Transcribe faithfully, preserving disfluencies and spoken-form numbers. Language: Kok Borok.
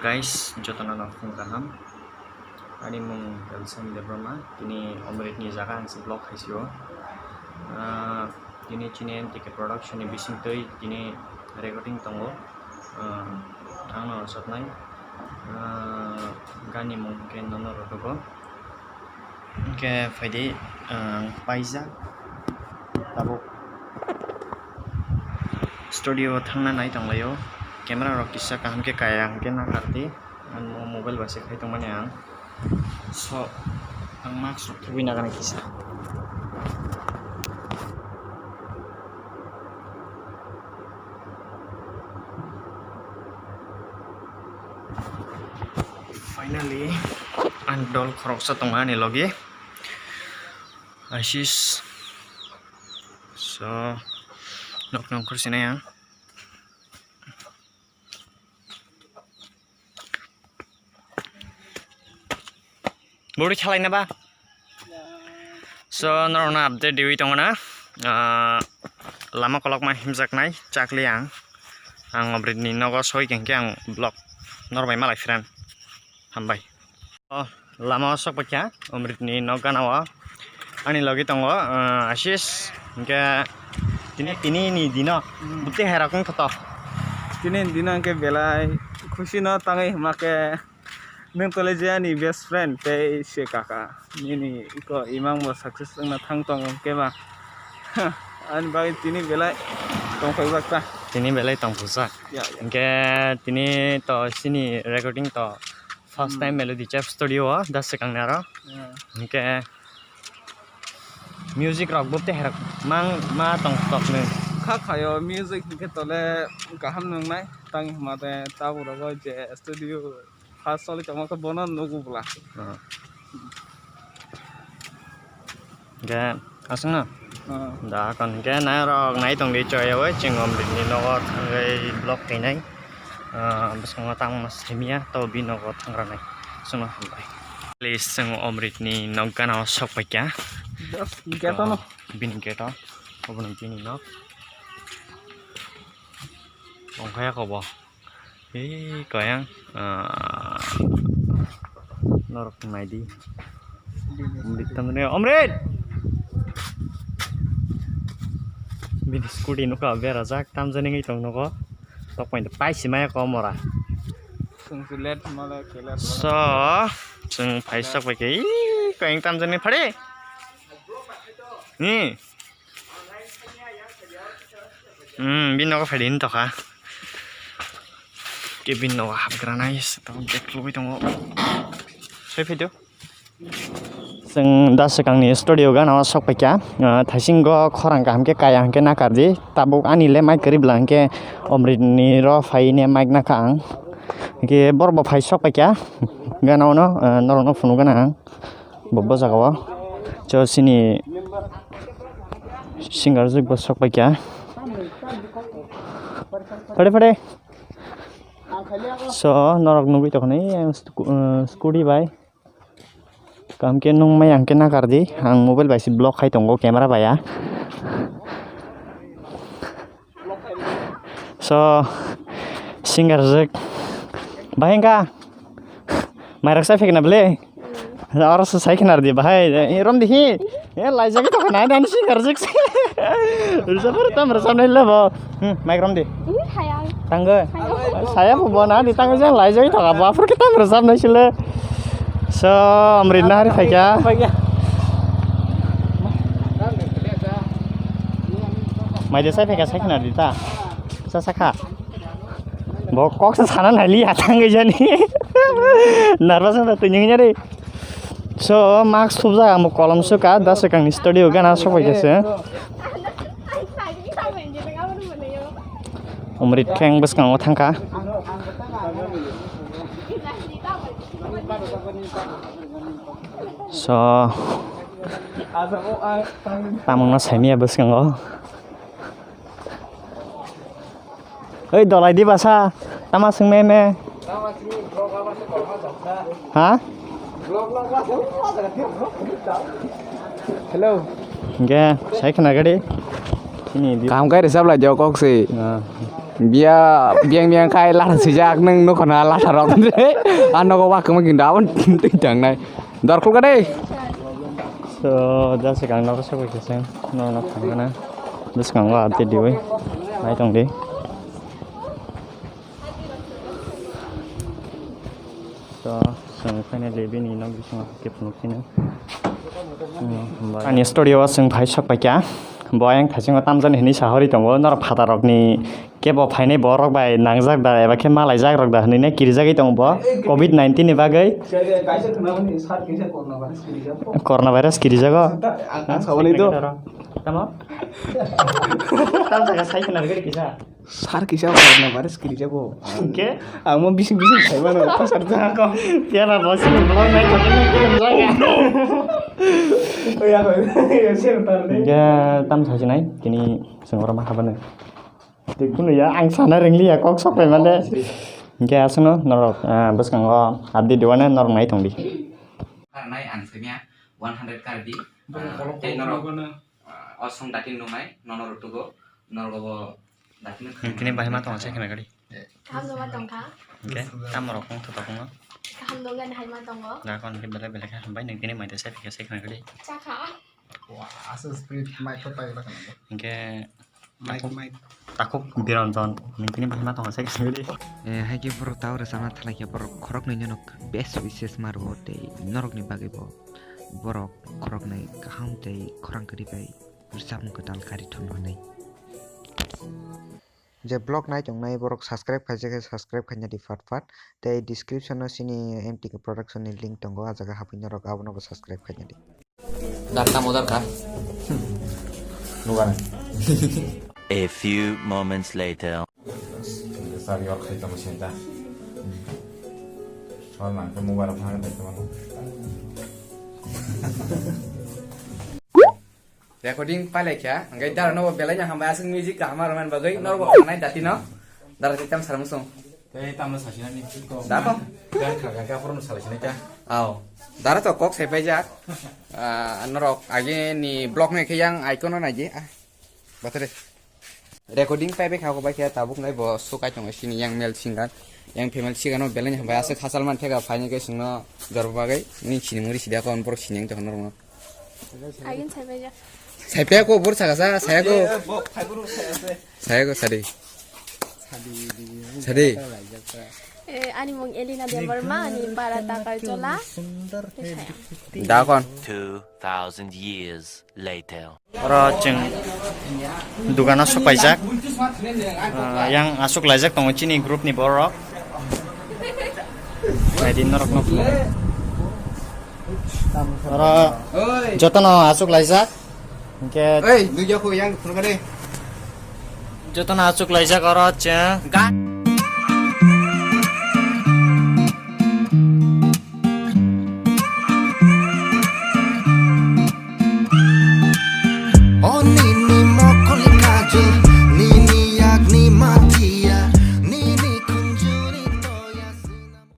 Guys, jotono no phung kaham. Ani mung Kalsang Debbarma. Tini Omrit ni jaga ang se vlog khaisio. Ah, tini chini M T K Production ni bisingtwi tini recording tongo. Ah, ang no rwchapnai. Ah, gani mung khe nono rwthogo. Hwnkhe phaidi, ang paijak tabuk studio o thangna nai tonglaio. Camera rok kisa kaham khe kaya hwnkhe nakardi. Ang mo-, mobile bai se khai tongmani ang. So, ang mask rok thubui nagana kisa. Finally, ang dol khoroksa tongo ani logi. Ashish. So, nok nongkhor sinai ang. Bori khalai na ba? So, norokno update diwi tongo na. Ah, lama kolokma himjaknai chakli ang. Ang Omrit ni nogo soi khe hwnkhe ang vlog norok bai malai phiran. Hambai. O, lama o sok paikha Omrit ni nok gana o. Ani logi tongo, ah, Ashish. Hwnkhe tini, tini ni dino. Hmm. Bwtwi hai rok wng thoto. Tini ni dino hwnkhe belai khusi no tangwi hwnkhe. Nwng tole je ani best friend tei se kaka. Nini iko imang bo success wngna thang tongo hwnkhe ba. Ani bagwi tini belai tongphai jak ta. Tini belai tongphai jak. Ya, ya. Hwnkhe tini to sini recording to first Hmm. time Melody Chef Studio o da swkang ni aro. Ya. Hwnkhe music rok bo teherok mang ma tong tok ni. Kha khayo music hwnkhe tole kaham nwngnai tang hima te tabuk rogo je studio. First choli tongma khe bono nugo bwla. Ah. Hwnkhe aswkno? Ah. Da kon hwnkhe nairok nai tongdi choyawi chwng Omrit ni nogo thangwi vlog khainai. Ah, bwskango tamo saimanya tei bini nogo thangrwnai. Aswkno hambai. Please chwng Omrit ni nok gana o sok paikha. Just gate o no. Bini gate o. Obono bini nok. Tongkha ya kobo. Ee, koyang, ah, norok naidi. Omrit tamjani, Omrit! Bini scooty nukha berajak, tamjani wngwi tong nogo. Tok pointo paisi maya ko mora. Chwng se late hwnmale khe late. So, chwng phaisa paikha. Ee, koyang tamjani phade. Ni. Hmm, bini nogo phaidi hinwi tongkha. Khe bini nogo hapgranai, tamo bag lugui tongo. Soi phaido. Chwng da swkangni studio gana o sok paikha. Ah, thaisingo khorang kaham khe kaya hwnkhe nakardi. Tabuk ani le mic kwrwi bwla hwnkhe Omrit ni ro phaine mic nakha ang. Hwnkhe borok bo phai sok paikha. Gana o no, ah, norok no phunuk gana ang. Bo, bo jaga o. Cho sini singer jwk bo sok paikha. Phade, phade. So, norok nugwi tongkha ni, eh, sku-, eh, scooty bai. Kaham khe nung maya hwnkhe nakardi. Ang mobile bai se vlog khai tongo, camera bai ya. So, singer jwk. Bahai wngkha? Mairok sai phikna bwle? Oro se sai khna rwdi bahai. Eh, romdi hi? Eh, laijagwi tongkha na, ani singer jwk se. Rwchapar tam rwchapnai le bo. Hmm, mic romdi. Ini sayang. Tangwi. Sayang. Saya pho bo na di tangwi jang laijagwi tongkha. Bo aphuru khe tam rwchapnai sile. So, Omrit nahari phaikha. Phaikha. Maide sai phaikha, sai khna di ta. Sa sakha. Bo kok sa sana nai li atang ge jani. Nervous na twi ning jani. So, mask thupjak ang bo kolom suka, da swkangni studio gana sok bai khe se. Omrit kheng bwskango thangkha. So, tamungno saimaya bwskango. Oi, dolai di basa, tama swng me me. Ha? Hello. Hingke, sai khna gadi. Sini di. Kaham khe rwchap lai jao kok se. Ah. Biya biyang biyang khai latha swijak nwng nukho na latha rok. Ano go wa kwma kinda abon twi tangnai. Dor khulka de. So, just kang nok sok khe seng. No no khangna. Just kang wa update diwi. Nai tong di. So, chwng finally bini nok bisingo khe phunuk sino. Ani story o chwng phai sok paikha. Bo ayang thaisingo tamjani hinwi sahori tongo. Norok phatarokni kebo phainai borok bai nangjak da eba khe malaijak rok da hinwi ne kirijagwi tongo bo covid nineteen ni bagwi. Kaisa khna mani sar kisa corona virus kirijago. Corona virus kirijago. Ang saboni do. Tamo? Tam jaga sai khna gari kisa. Sar kisa corona virus kirijago. Ke? Ang mo bising bising sai mano pasar jaga ko. Ke ba bosi vlog nai ko jaga. Oh ya ko. Ya sir tar de. Ke tam sai nai kini sengora ma habane. Tei kunu ya, ang sana rengli ya, kok sok pai male. Hingke aswkno norok, ah, bwskango update diwane norok nai tongdi. Karnai ang sanya one hundred kardi. Ah, tei norok, ah, osong datin nungnai, nono rutugo, norok bo datin. Tini bahai ma tongo se khena gari. Kaham no ma tongkha. Hingke, tam rok kong thotok kong. Kaham no gan hai ma tongo. Ga kon ke bele bele kha, bai nang tini mai ta se phika se khena gari. Chakha. Wah, asal spirit mic ko pai bakal. Hingke Mic, takhuk, mic. Takhuk Biranjan, nini bahai ma tongo se kiri. Eh, hai khe borok tao rwchapna thalai khe borok khoroknwi no best wishes ma rwo tei norokni bagwi bo borok khoroknwi kaham tei khorang kwrwi bai rwchapmung kwtal kari thung hwnwi. Je vlog nai tongnai borok subscribe khaijak khe subscribe khaina di fat fat tei description o chini M T K production ni link tongo, ah jaga hapwi norok abono bo subscribe khaina di. Dar tamo dar kha. Nugana. A few moments later. Sari or khai tamo senta. Hol man ke mobile phang de tamo. Recording pailai kha, hingke dara no belai no hambai aswk music kaham rwmani bagwi norok bo khangnai dati no. Dara tei tam sar musung. Tei tamno sasinani. Da to? Gan kha gan kha phuru no salasinai ta. Aw. Dara to kok sai paijak. Ah, norok age ni vlog no khe yang icon no naidi. Ah. Batare. Recording pai bai kha ko bai khe tabuk nai bo su kai tongo sini yang male singer. Yang female singer no belai no hambai aswk hachal man thega phaini khe singno jor bagwi ni sini muri sida kon borok sini yang tong norok no. Agin saipaijak. Saipaya ko bor saka sa, saya ko. Saya ko sadi. Sadi. Eh, ani mung Elina Debbarma, ani para Takarjola. Da kon. Two thousand years later. Oro chwng dukano sopaijak. Ah, yang aswk laijak tongo chini group ni borok. Naidi norok no phunukgo. Oro jotono aswk laijak. Hingke jotono aswk laijak oro chwng.